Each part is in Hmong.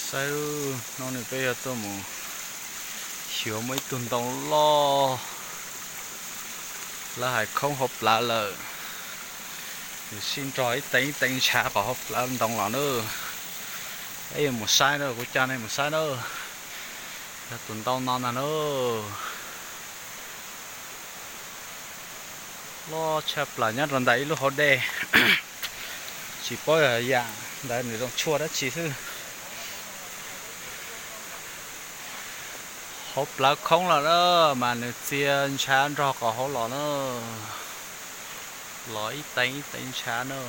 Saib, hnub no peb yuav tuaj mus xyuas muaj ib tug ntoo loj, lawv hais khoob hauv plawv lawm. Nws sib nrog ib teev ib teev ntshav qhov hauv plawv ntoo los na. Peb yuav mus saib na, kuv coj nej mus saib na. Yog tus ntoo no ntag na. Loj tshaj plaws nyob rau ntawm ib lub hauv dej. Tsis paub yog yam ntawd nws zoo tshuaj dab tsi xwb. Hauv plawv khoob los na, mas nws txia ntshav nrog qhov hauv los na. Los ib teev ib teev ntshav na.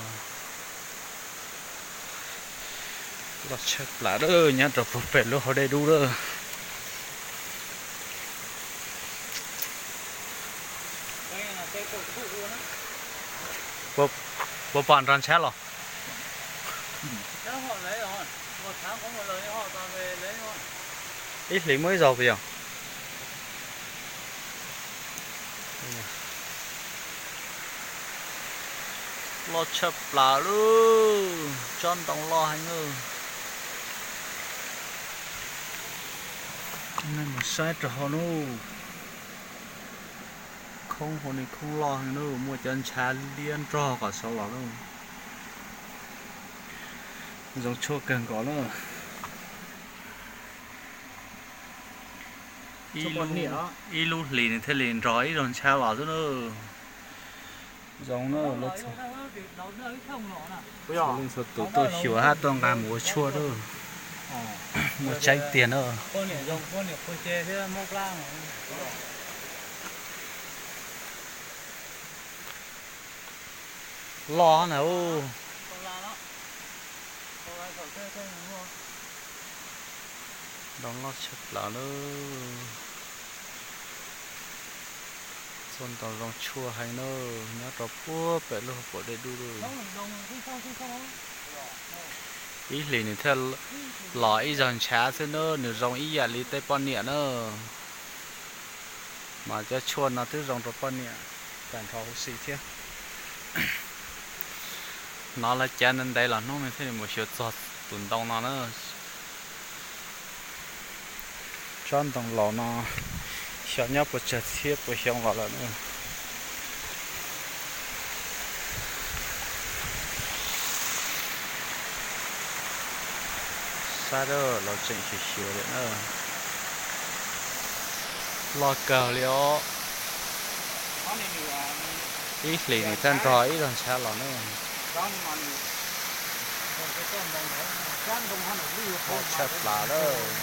Loj tshaj plaws lawm, nyob rau puag pem lub hauv dej dub lawm. Puas pom nrog ntshav los? Ib hlis muaj ib zaug puas yog? Loj tshaj plaws lawm, tsob ntoo loj heev lawm. Nej mus saib rau hauv no. Khoob hauv no khoob loj heev na, muaj cov ntshav liab nrog qhov saud los na. Zoo tshuaj kawg nkaus na. Ib lub hlis nws thiaj li nrog ib zaug ntshav los xwb na. Zoo na, leej txhua tus tuaj xyuas hab tuaj nqa mus ua tshuaj na. Muaj tseeb tiag na. Loj na. Ntoo loj tshaj plaws lawm. Txoj ntoo zoo tshuaj heev na, nyob rau puag pem lub hauv paus dej dub lawm. Ib hlis nws thiaj los ib zaug ntshav xwb na, nws zoo ib yam li tej poj niam na. Mas cov tshuaj no twb zoo rau poj niam tag nrho huv si thiab. Hnov lawv cav ntev ntev los hnub no thiaj li mus xyuas txog tus ntoo no na. Tsob ntoo laus no xyov nyob puas tsawg txhiab puas xyoo los lawm na. Saib, lawv tseem xyuas xyuas li na. Loj kawg li os. Ib hlis nws thiaj nrog ib zaug ntshav los na. Loj tshaj plaws lawm.